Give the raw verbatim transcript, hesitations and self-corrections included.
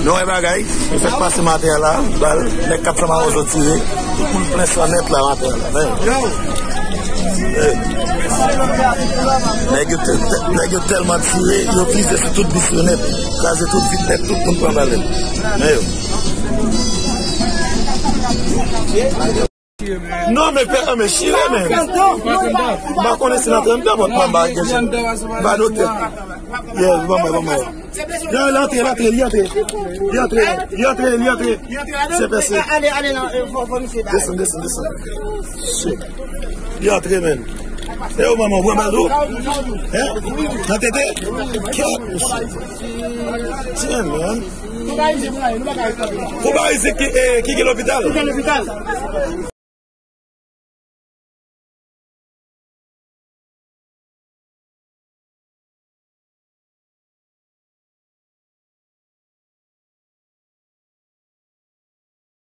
Nou wè bagay, nou fèk pase maten an la, bal, nèg kat sa mawozo tire, tout moun plen san nèt la maten an la, men. Nèg yo, nèg yo tèlman tire, yo vize sou tout bis yo nèt, kraze tout vit nèt, tout moun pran bal nèt. Men yo. Non, men pè, men chire, men. M pa konnen si l antre anndan, but m pa gen chire. M pa doktè. Yeah, bon, bon, bon, bon. Yo, l antre, l antre, li antre. Li antre, li antre, li antre. Se pèse. Ale, ale, non, fò, fò misye ba. Desann, desann, desann. Shit. Li antre, men. E yo, manman, ou pran bal tou? Hein? Nan tete? Kèt, mesye. Tiens, man. Pou ba isit ki, eh, ki gen lopital?